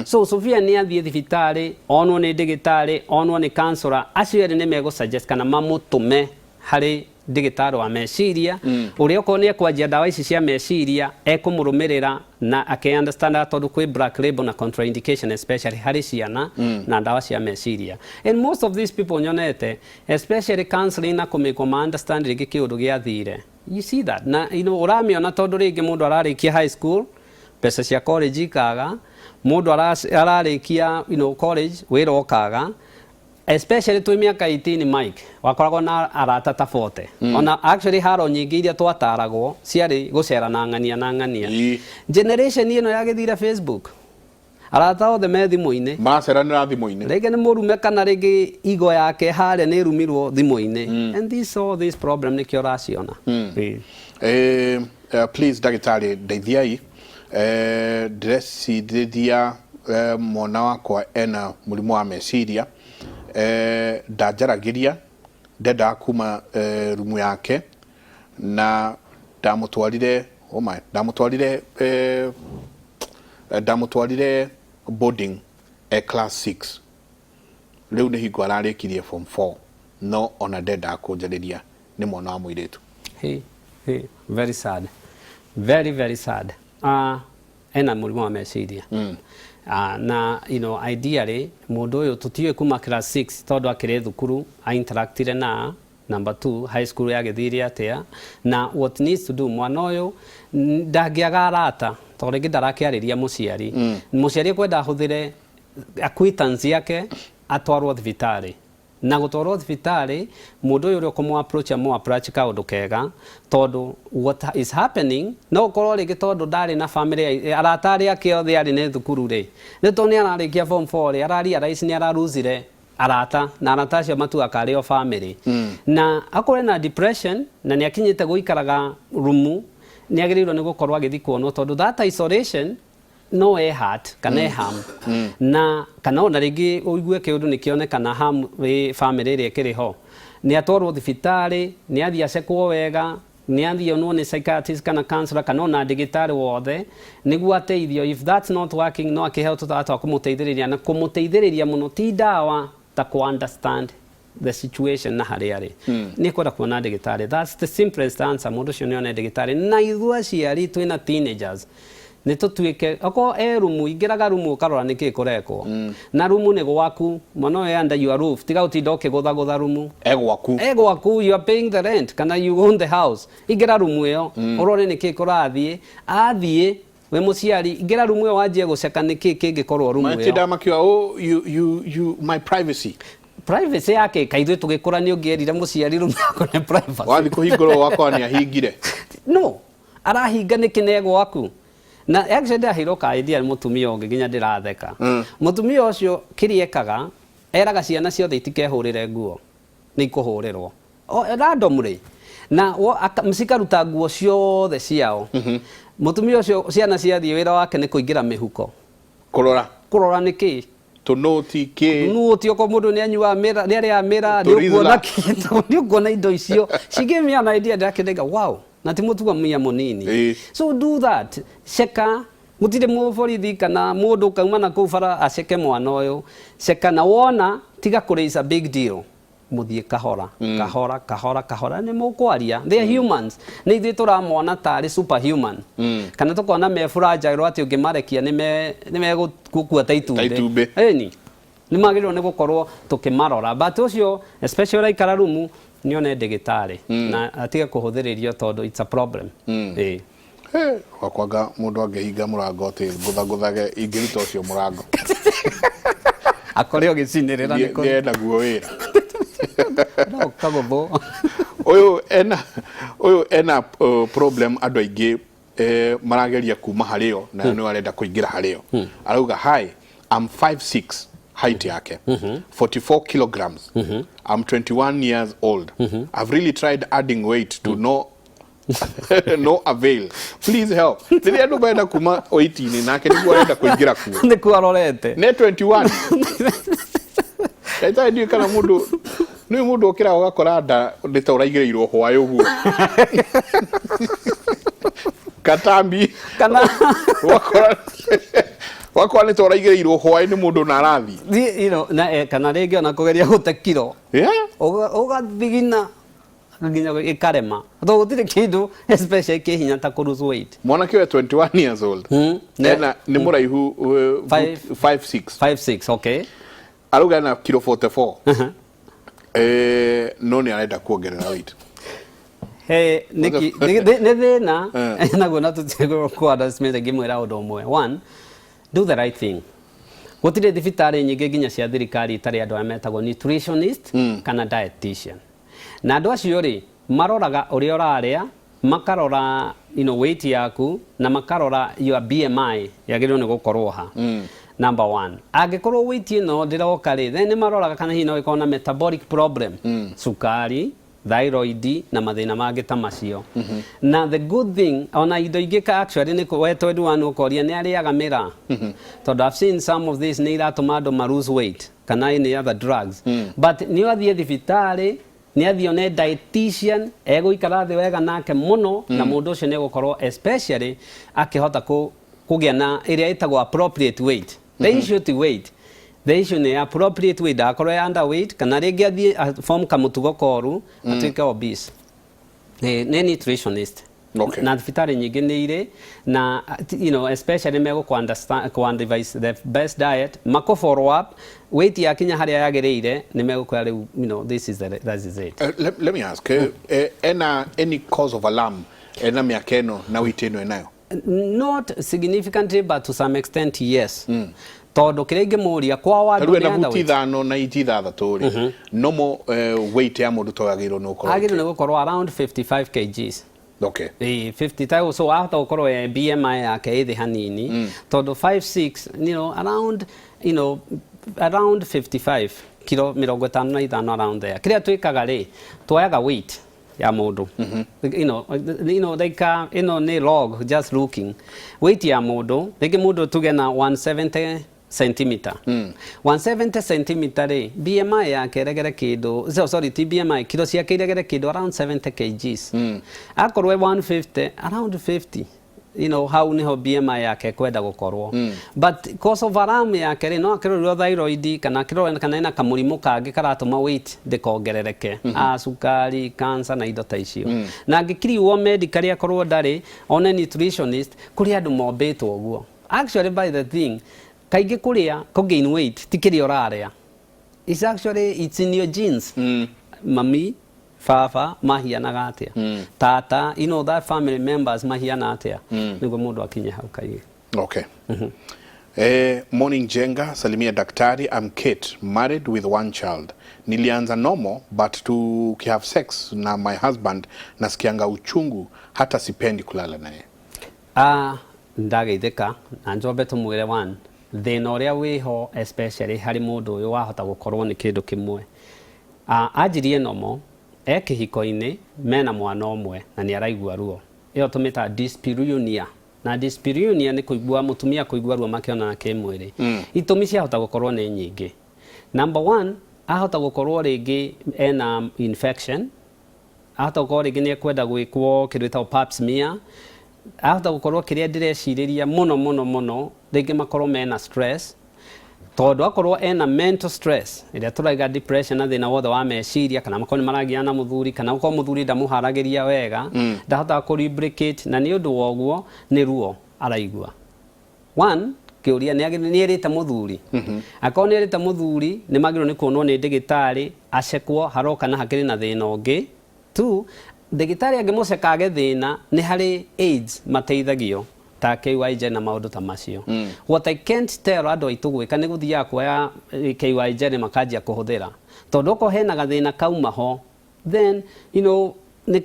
Speaker 2: So Sofia nĩ athiĩ thibitarĩ, onwo nĩ ndĩgĩtarĩ, onwo nĩ counselor, acio erĩ nĩ megũ suggest kana mamũtũme harĩ ndĩgĩtarĩ wa meciria, ũrĩa okorwo nĩ ekwanjia ndawa ici cia meciria ekũmũrũmĩrĩra na ake understand, tondũ kwĩ black label na contraindication, especially harĩ ciana na ndawa cia meciria. And most of these people nyonete, especially counseling na kũmĩkwo ma understand rĩngĩ kĩũndũ gĩathire, you see that na ũramĩona, tondũ rĩngĩ mũndũ ararĩkia high school, mbeca cia college ikaga, mũndũ ararĩkia college, wĩra ũkaga, especially twĩ mĩaka 18. Mike, wakoragwo na arata ta 40. Ona actually haro nyingĩ iria twataragwo ciarĩ gũcera na ng'ania na ng'ania. Generation ĩno yagĩthire Facebook, arata othe me thimũ-inĩ.
Speaker 1: Maceranĩra thimũ-inĩ.
Speaker 2: Rĩngĩ nĩ mũrume kana rĩngĩ igo yake harĩa nĩ ĩrumirwo thimũ-inĩ, and this all this problem nĩkĩo ũraciona.
Speaker 1: Please ndagĩtarĩ, ndeithiai. Ndĩrecirĩria mwana wakwa ena mũrimũ wa meciria. Ndanjaragĩria, ndendaga kuma rumu yake na ndamũtwarire, oh my, ndamũtwarire boarding e class 6. Rĩu nĩ hingo ararĩkirie form 4, no ona ndendaga kũnjarĩria. Nĩ mwana wa mũirĩtu.
Speaker 2: Hey, hey, very sad, very very sad. Ena mũrimũ wa meciria. Na ideally mũndũ ũyũ tũtiũĩ kuma class 6, tondũ akĩrĩ thukuru interactire na number 2 high school yagĩthire atĩa, na what needs to do, mwana ũyũ ndangĩaga arata, tondũ rĩngĩ ndarakĩarĩria mũciari. Mũciari ekwenda ahũthĩre acquaintance yake atwarwo thibitarĩ, na gũtwarwo thibitarĩ mũndũ ũyũ ũrĩa ũkũmũ approach, amũ approach kaũndũ kega, tondũ what is happening no ũkorwo rĩngĩ tondũ ndarĩ na family, arata arĩa ake othe arĩ nĩ thukuru rĩ, rĩu tondũ nĩ ararĩkia form 4 rĩ, ara realize nĩ araruzire arata, na arata acio matuaga karĩ o family. Na akorwo ena depression na nĩ akinyĩte gũikaraga rumu, nĩ agĩrĩirwo nĩ gũkorwo agĩthiĩ kuonwo, tondũ that isolation no e hurt kana e harm, na kana ona rĩngĩ ũigue kĩũndũ nĩ kĩonekana harm ĩ family ĩrĩa ĩkĩrĩ ho. Nĩ atwarwo thibitarĩ, nĩ athiĩ acekwo wega, nĩ athiĩ onwo nĩ psychiatrist kana counselor kana ona ndagĩtarĩ wothe nĩguo ateithio. If that's not working, no akĩheo tũtawa twa kũmũteithĩrĩria, na kũmũteithĩrĩria mũno ti ndawa, ta kũ understand the situation na harĩa arĩ. Nĩ kwenda kuona ndagĩtarĩ, that's the simplest answer. Mũndũ ũcio nĩ one ndagĩtarĩ. Na ithuĩ aciari twĩna teenagers, Nĩ tũtuĩke okorwo e rumu, ingĩraga rumu ũkarora nĩkĩ kũrekwo. Na rumu nĩ gwaku, mwana ũyũ e under your roof, tiga gũtinda ũkĩgũthagũtha rumu.
Speaker 1: E gwaku.
Speaker 2: E gwaku, you are paying the rent kana you own the house. Ingĩra rumu ĩyo ũrore nĩkĩ kũrathiĩ. Athiĩ wĩ mũciari, ingĩra rumu ĩyo wanjie gũceka nĩkĩ kĩngĩkorwo rumu ĩyo.
Speaker 1: Matinda makiuga, "Oh, you my privacy."
Speaker 2: Privacy yake kaithuĩ tũgĩkũra nĩ ũngĩerire mũciari rumu yaku nĩ privacy.
Speaker 1: Wathi kũhingũrwo wakora nĩ ahingire.
Speaker 2: No arahinga nĩkĩ nĩ gwaku? Na actually ndĩraheirwo ka idea nĩ mũtumia ũngĩ nginya ndĩratheka. Mũtumia ũcio kĩrĩa ekaga, eraga ciana ciothe itikehũrĩre nguo, nĩ ikũhũrĩrwo randomly, na cikaruta nguo ciothe ciao. Mũtumia ũcio, ciana ciathiĩ, wĩra wake nĩ kũingĩra mĩhuko.
Speaker 1: Kũrora.
Speaker 2: Kũrora nĩkĩ.
Speaker 1: Tũnũti kĩ.
Speaker 2: Nuti, okorwo mũndũ nĩ anyuaga mĩra, nĩ arĩaga mĩra, nĩ ũkuona kĩndũ, nĩ ũkuona indo icio. She gave me an idea, ndakĩndaiga wow, na ti mũtumia mũnini. So do that, ceka gũtirĩ mũborithi kana mũndũ kauma na kũu bara aceke mwana ũyũ. Ceka na wona tiga kũ raise a big deal, mũthiĩ kahora kahora kahora kahora, nĩ mũkwaria. They are humans, nĩ ithuĩ tũramona tarĩ superhuman kana tũkona me fragile atĩ ũngĩmarekia nĩ megũkua ta itumbĩ.
Speaker 1: Itumbĩ.
Speaker 2: Ĩni nĩ magĩrĩirwo nĩ gũkorwo tũkĩmarora, but ũcio especially ũraikara rumu, nĩ one ndĩgĩtarĩ na atige kũhũthĩrĩrio tondũ it's a problem. Ĩĩ.
Speaker 1: Hey, wakwanga mũndũ angĩhinga mũrango atĩ ngũthagũthage, ingĩruta ũcio mũrango.
Speaker 2: Akore ũgĩcinĩrĩra nĩ kũ
Speaker 1: Nĩ naguo wĩra.
Speaker 2: No kagũthwo.
Speaker 1: Ũyũ ena problem andũ aingĩ marageria kuma harĩo na nĩ arenda kũingĩra harĩo. Arauga, "Hi, I'm 5'6", height yake 44 kilograms. I'm 21 years old. I've really tried adding weight to no avail. Please help." Rĩrĩa andũ marenda kuma weight-inĩ, nake nĩguo arenda kũingĩra kuo.
Speaker 2: Nĩkuo arorete.
Speaker 1: Ne 21. Ndagĩtarĩ, ndiũĩ kana mũndũ nĩ mũndũ ũkĩraga ũgakora nda nĩ ta ũraigĩrĩirwo hwaĩ ũguo katambi.
Speaker 2: Kana
Speaker 1: Ũgakora nĩ ta ũraigĩrĩirwo hwaĩ nĩ mũndũ na arathiĩ.
Speaker 2: Na kana rĩngĩ ona kũgeria gũte kiro, ũgathigina nginya ĩkarema, tondũ gũtirĩ kĩndũ especially kĩ hinya ta kũ lose weight.
Speaker 1: Mwanake ũyũ 21 years old. Ena nĩ mũraihu 5'6.
Speaker 2: 5'6, okay.
Speaker 1: Arauga ena kiro 44, no nĩ arenda kuongerera weight.
Speaker 2: Hey, nĩki nĩ thĩna naguo na tũtigũ ngĩmwĩra ũndũ ũmwe. One, do the right thing. Gũtirĩ thibitarĩ nyingĩ nginya cia thirikari itarĩ andũ arĩa metagwo nutritionist kana dietitian, na andũ acio rĩ maroraga ũrĩa ũrarĩa, makarora weight yaku na makarora your BMI yagĩrĩirwo nĩ gũkorwo ha. Number one, angĩkorwo weight ĩno ndĩroka rĩ, then nĩ maroraga kana hihi no ĩkorwo na metabolic problem, cukari, thyroid na mathĩna mangĩ ta macio. Na the good thing, ona indo ingĩ ka actually nĩ we 21 ũkoria nĩ arĩaga mĩraa, tondũ I've seen some of this nĩ iratũma andũ ma lose weight kana any other drugs, but nĩ athiĩ thibitarĩ, nĩ athiĩ one dietitian egũikara thĩ wega nake mũno, na mũndũ ũcio nĩ egũkorwo especially akĩhota kũgĩa na ĩrĩa ĩtagwo appropriate weight. The issue ti weight, the issue nĩ appropriate weight, ndagakorwo e underweight kana rĩngĩ athiĩ form kamũtugo koru atuĩke obese. Nĩ nutritionist. Na thibitarĩ nyingĩ nĩ irĩ na especially megũkũ understand, kũ advise the best diet, makũ follow up, weight yakinya harĩa yagĩrĩire nĩ megũkwĩra rĩu, this is the, that is it.
Speaker 1: Let me ask, ena any cause of alarm ena mĩaka ĩno na weight ĩno enayo?
Speaker 2: Not significantly, but to some extent yes, tondũ kĩrĩa ingĩmũria kwao andũ
Speaker 1: Tarĩu
Speaker 2: nĩ
Speaker 1: ena buti
Speaker 2: underweight.
Speaker 1: 5 na inchi 6 rĩ, normal weight ya mũndũ ta ũyũ agĩrĩirwo nĩ gũkorwo
Speaker 2: Agĩrĩirwo nĩ gũkorwo around 55 kgs. Ĩĩ, 50 ta so ahota gũkorwo BMI yake ĩ thĩ hanini, tondũ 56, around around 55 kilo, 55 around there. Kĩrĩa twĩkaga rĩ, tuoyaga weight ya mũndũ, like ĩno nĩ log, just looking weight ya mũndũ. Rĩngĩ mũndũ tuge na 170 centimeter, 170 centimeter rĩ, BMI yake ĩregere kĩndũ, so, sorry, ti BMI, kilo ciake iregere kĩndũ around 70 kgs. Akorwo e 150, around 50. Hau niho BMI yake kwenda gukorwo, but cause of alarm yake rĩ, no akĩrorirwo thyroid kana akĩrorwo kana ena kamũrimũ kangĩ karatũma weight ndĩkongerereke, a cukari, cancer na indo ta icio. Na angĩkiriwo medically akorwo ndarĩ, one nutritionist. Kũrĩ andũ mombĩtwo ũguo. Actually, by the thing, kaingĩ kũrĩa kũ gain weight ti kĩrĩa ũrarĩa. It's actually, it's in your genes. Mami, baba mahianaga atĩa, tata, that family members mahiana atĩa, nĩguo mũndũ akinye hau kaingĩ.
Speaker 1: Okay. Morning Njenga, salimia daktari. I'm Kate, married with one child. Nilianza normal, but to have sex na my husband nasikianga uchungu, hata sipendi kulala naye.
Speaker 2: Ah, ndageithĩka na njombe tũmwĩre one thĩna ũrĩa wĩho, especially harĩ mũndũ ũyũ, wahota gũkorwo nĩ kĩndũ kĩmwe. Ah, anjirie nomo e kĩhiko-inĩ, mena mwana ũmwe na nĩ araigua ruo. Ĩyo tũmĩtaga dyspareunia, na dyspareunia nĩ kũigua mũtumia kũigua ruo makĩonana kĩmwĩrĩ. Itũmi ciahota gũkorwo nĩ nyingĩ. Number one, ahota gũkorwo rĩngĩ ena infection, ahota gũkorwo rĩngĩ nĩ ekwenda gwĩkwo kĩndũ gĩtagwo pap smear, ahota gũkorwo kĩrĩa ndĩrecirĩria mũno mũno mũno, rĩngĩ makorwo mena stress, tondũ akorwo ena mental stress ĩrĩa tũraiga depression na thĩna wothe wa meciria, kana makorwo nĩ maragiana na mũthuri, kana gũkorwo mũthuri ndamũharagĩria wega, ndahotaga kũ lubricate, na nĩ ũndũ wa ũguo nĩ ruo araigua. One kĩũria nĩ nĩ erĩte mũthuri. Akorwo nĩ erĩte mũthuri, nĩ magĩrĩirwo nĩ kuonwo nĩ ndĩgĩtarĩ, acekwo haroka na hakĩrĩ na thĩna ũngĩ. Two, ndĩgĩtarĩ angĩmũceka age thĩna, nĩ harĩ AIDS mateithagio ta KY na maũndũ ta macio. What I can't tell andũ aitũ gwĩka nĩ gũthiaga kuoya KY jelly makanjia kũhũthĩra, tondũ okorwo hena gathĩna kauma ho, then nĩ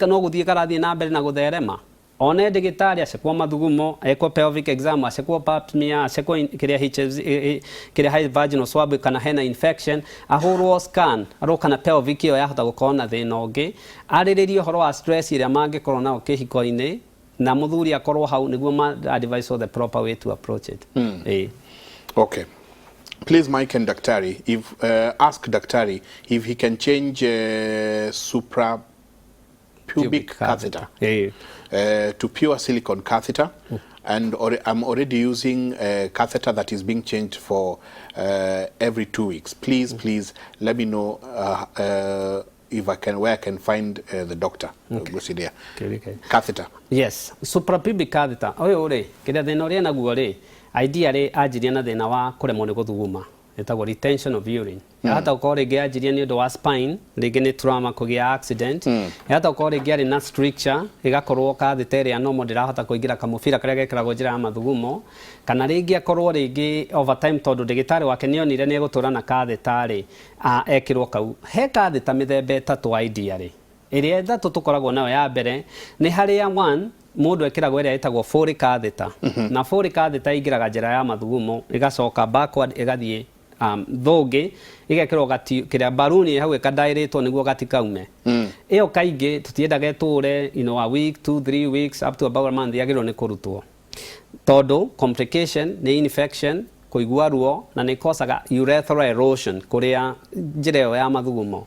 Speaker 2: no gũthiĩ karathiĩ na mbere na gũtherema. One ndĩgĩtarĩ, acekwo mathugumo, ekwo pelvic exam, acekwo pap smear, acekwo kĩrĩa HSV, kĩrĩa high vaginal swab kana hena infection, ahũrwo scan arwo kana pelvic ĩyo yahota gũkorwo na thĩna ũngĩ, arĩrĩrie ũhoro wa stress ĩrĩa mangĩkorwo nayo kĩhiko-inĩ, na mũthuri akorwo hau nĩguo ma advise the proper way to approach it. Ĩĩ.
Speaker 1: Okay. Please, Mike and Daktari, if ask Daktari if he can change supra pubic catheter
Speaker 2: Ĩĩ.
Speaker 1: To pure silicone catheter, and I'm already using a catheter that is being changed for every 2 weeks. Please, please let me know if I can where I can find the doctor. Okay.
Speaker 2: Okay.
Speaker 1: Catheter.
Speaker 2: Yes, suprapubic catheter ũyũ rĩ, kĩrĩa thĩna ũrĩa naguo rĩ, idea rĩ, anjirie na thĩna wa kũremwo nĩ gũthuguma, ĩtagwo retention of urine. Yahota gũkorwo rĩngĩ anjirie nĩ ũndũ wa spine, rĩngĩ nĩ trauma, kũgĩa accident. Yahota gũkorwo rĩngĩ arĩ na stricture, ĩgakorwo catheter ĩrĩa normal ndĩrahota kũingĩra kamũbira karĩa gekĩragwo njĩra ya mathugumo, kana rĩngĩ akorwo rĩngĩ over time, tondũ ndĩgĩtarĩ wake nĩ onire nĩ egũtũra na catheter rĩ, ekĩrwo kau. He catheter mĩthemba ĩtatũ idea rĩ, ĩrĩa ĩtatũ tũkoragwo nayo. Ya mbere nĩ harĩa one mũndũ ekĩragwo ĩrĩa ĩtagwo Foley catheter, na Foley catheter ĩingĩraga njĩra ya mathugumo, ĩgacoka backward, ĩgathiĩ thũngĩ, ĩgekĩrwo gati kĩrĩa baruni hau, ĩkadaĩrĩtwo nĩguo gatikaume. Ĩyo kaingĩ tũtiendaga ĩtũre a week, 2, 3 weeks, up to about a month, yagĩrĩirwo nĩ kũrutwo, tondũ complication nĩ infection, kũigua ruo, na nĩ kosaga urethral erosion kũrĩa njĩra ĩyo ya mathugumo.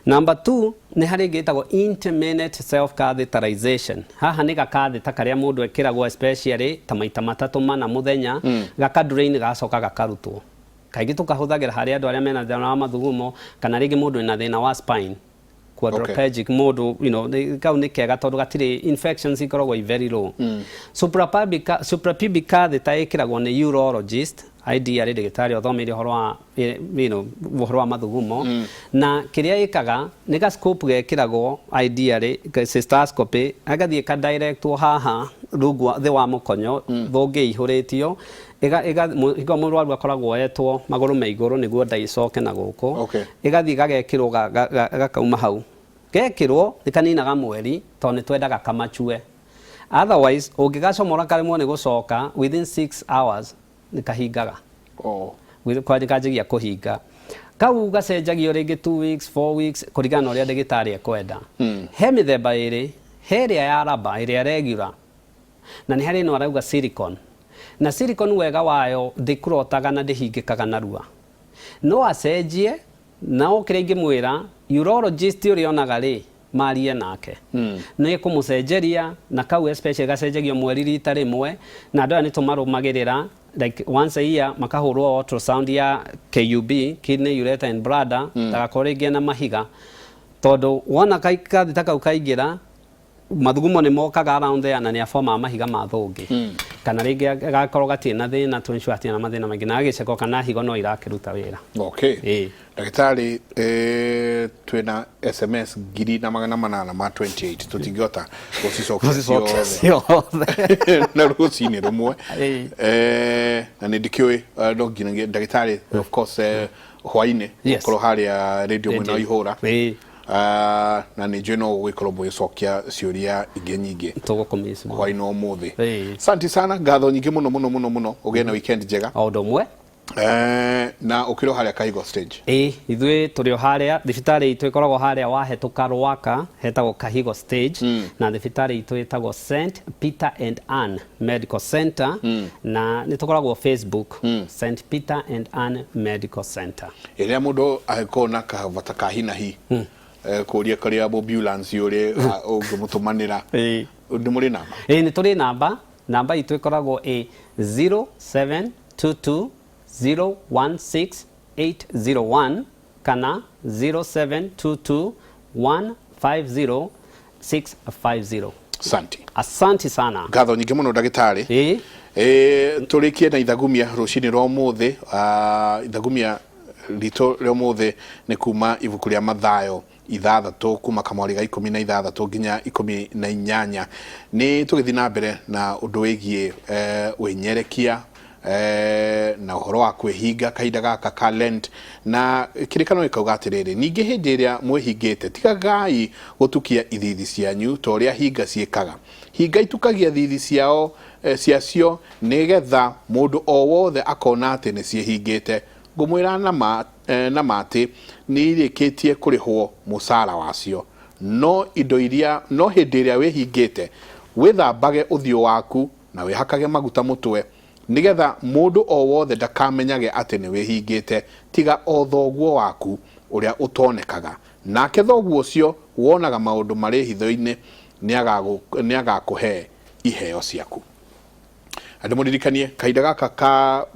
Speaker 2: Number two, nĩ harĩ ĩngĩ ĩtagwo intermittent self catheterization. Haha nĩ gakatheta karĩa mũndũ ekĩragwo especially ta maita matatũ mana mũthenya, gaka drain, gagacoka gakarutwo. Kaingĩ tũkahũthagĩra harĩ andũ arĩa mena thĩna wa mathugumo, kana rĩngĩ mũndũ wĩna thĩna wa spine, quadriplegic mũndũ. Kau nĩ kega tondũ gatirĩ infections, ikoragwo i very low. Suprapubic catheter ĩkĩragwo nĩ urologist, ideally ndagĩtarĩ ũthomeire ũhoro wa ũhoro wa mathugumo. Na kĩrĩa ĩkaga nĩ ga scope gekĩragwo, ideally cystoscopy, agathiĩ ka directwo haha rungu thĩ wa mũkonyo, thũngĩ ihũrĩtio ĩga mũrwaru akoragwo etwo magũrũ me igũrũ nĩguo nda icoke na gũkũ. Ĩgathiĩ gagekĩrwo gakauma hau, gekĩrwo nĩ kaninaga mweri, tondũ nĩ twendaga kamachue. Otherwise ũngĩgacomora karemwo nĩ gũcoka, within 6 hours nĩ kahingaga. Kanjagia kũhinga. Kau gacenjagio rĩngĩ 2 weeks, 4 weeks, kũringana na ũrĩa ndagĩtarĩ ekwenda. He mĩthemba ĩrĩ, he ĩrĩa ya raba, ĩrĩa regular, na nĩ harĩ ĩno arauga silicone. Na silicone wega wayo ndĩkurotaga na ndĩhingĩkaga narua, no acenjie. No kĩrĩa ingĩmwĩra urologist ũrĩa onaga rĩ Marie nake nĩ kũmũcenjeria na kau, especially gacenjagio mweri rita rĩmwe, na andũ aya nĩ tũmarũmagĩrĩra like once a year, makahũrwo ultrasound ya KUB, kidney, ureter and bladder, ndagakorwo rĩngĩ ena mahiga, tondũ wona kathi ta kau kaingĩra, mathugumo nĩ mokaga around there na nĩ abomaga mahiga ma thũngĩ, kana rĩngĩ agakorwo gatirĩ na thĩna, to ensure hatirĩ na mathĩna maingĩ, na agĩcekwo kana higo no irakĩruta wĩra.
Speaker 1: Ndagĩtarĩ, twĩna SMS 1828, tũtingĩhota gũcicokia
Speaker 2: gũcicokia
Speaker 1: ciothe
Speaker 2: ciothe
Speaker 1: na rũcinĩ rũmwe. Na nĩ ndikĩũĩ, no nginyagia ndagĩtarĩ, of course, hwainĩ gũkorwo harĩa radio mwena wa ihũra. Ah, na nĩ njũĩ no gũgĩkorwo mũgĩcokia ciũria ingĩ nyingĩ
Speaker 2: tũgũkũmiss mũno.
Speaker 1: Hwainĩ ũmũthĩ.
Speaker 2: Ĩĩ.
Speaker 1: Santi sana, ngatho nyingĩ mũno mũno mũno mũno, ũgĩe na weekend njega.
Speaker 2: O ũndũ ũmwe.
Speaker 1: Na ũkĩrĩ o harĩa Kahigo Stage?
Speaker 2: Ĩĩ, ithuĩ tũrĩ o harĩa, thibitarĩ itũ ĩkoragwo harĩa wahetũka Rwaka, hetagwo Kahigo Stage, na thibitarĩ itũ ĩtagwo St Peter and Ann Medical Center, na nĩ tũkoragwo Facebook, St Peter and Ann Medical Center.
Speaker 1: Rĩrĩa mũndũ angĩkorwo na kabata ka hinahi, kũria karĩa ambulance ũrĩ ũngĩmũtũmanĩra, nĩ mũrĩ namba?
Speaker 2: Ĩĩ, nĩ tũrĩ namba. Namba itũ ĩkoragwo ĩ 0722 016 801 kana 0722 150 650.
Speaker 1: Santi.
Speaker 2: Asanti sana.
Speaker 1: Ngatho nyingĩ mũno, ndagĩtarĩ. Tũrĩkie na ithagumia rũcinĩ rwa ũmũthĩ. Ah, ithagumia ritũ rĩa ũmũthĩ nĩ kuma ibuku rĩa Mathayo 6, kuma kamwari ga 16 nginya 18. Nĩ tũgĩthiĩ na mbere na ũndũ wĩgiĩ wĩnyerekia na ũhoro wa kwĩhinga kahinda gaka ka Lent, na kĩrĩkano gĩkauga atĩrĩrĩ, ningĩ hĩndĩ ĩrĩa mwĩhingĩte, tigagai gũtukia ithithi cianyu ta ũrĩa hinga ciĩkaga. Hinga itukagia thithi ciao, ciacio, nĩgetha mũndũ o wothe akona atĩ nĩ ciĩhingĩte. Ngũmwĩra na ma atĩ nĩ irĩkĩtie kũrĩhwo mũcara wacio. No indo iria no hĩndĩ ĩrĩa wĩhingĩte, wĩthambage ũthiũ waku na wĩhakage maguta mũtwe, nĩgetha mũndũ o wothe ndakamenyage atĩ nĩ wĩhingĩte, tiga o thoguo waku ũrĩa ũtonekaga, nake thoguo ũcio wonaga maũndũ marĩ hitho-inĩ nĩ agakũhe iheo ciaku. Andũ mũririkanie kahinda gaka ka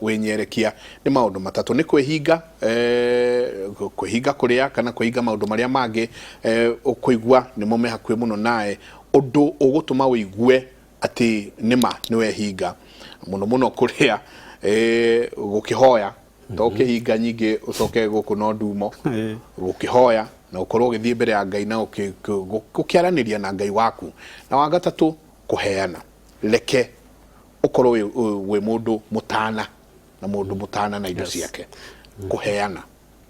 Speaker 1: wĩnyerekia nĩ maũndũ matatũ: nĩ kwĩhinga, kwĩhinga kũrĩa kana kwĩhinga maũndũ marĩa mangĩ ũkũigua nĩmo me hakuhĩ mũno nawe, ũndũ ũgũtũma ũigue atĩ nĩma nĩ wehinga mũno mũno kũrĩa, gũkĩhoya, to ũkĩhinga nyingĩ ũcoke gũkũ no ndumo, gũkĩhoya na ũkorwo ũgĩthiĩ mbere ya Ngai na ũkĩaranĩria na Ngai waku, na wa gatatũ kũheana. Reke ũkorwo wĩ mũndũ mũtana na mũndũ mũtana na indo ciake, kũheana,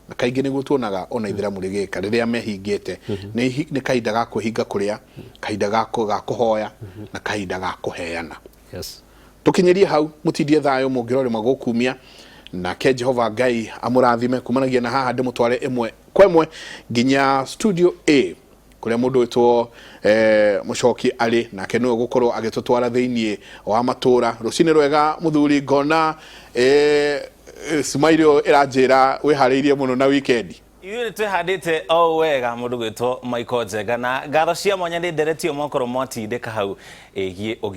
Speaker 1: na kaingĩ nĩguo tuonaga ona ithĩramu rĩgĩka rĩrĩa mehingĩte. Nĩ kahinda ga kwĩhinga kũrĩa, kahinda ga kũhoya na kahinda ga kũheana. Tũkinyĩrie hau, mũtindie thayũ, mũngĩrorĩma gũkumia, nake Jehova Ngai amũrathime. Kumanagia na haha ndĩmũtware ĩmwe kwa ĩmwe nginya studio A kũrĩa mũndũ wĩtwo Mũcoki arĩ, nake nĩwe gũkorwo agĩtũtwara thĩinĩ wa matũra. Rũcinĩ rwega, mũthuri. Ngona smile ĩyo ĩranjĩra wĩharĩirie mũno na weekend.
Speaker 3: Ithuĩ nĩ twĩhandĩte o wega, mũndũ gwĩtwo Michael Njenga, na ngatho cia mwanya nĩ nderetio mwakorwo mwatindĩka hau ĩgiĩ ũgima.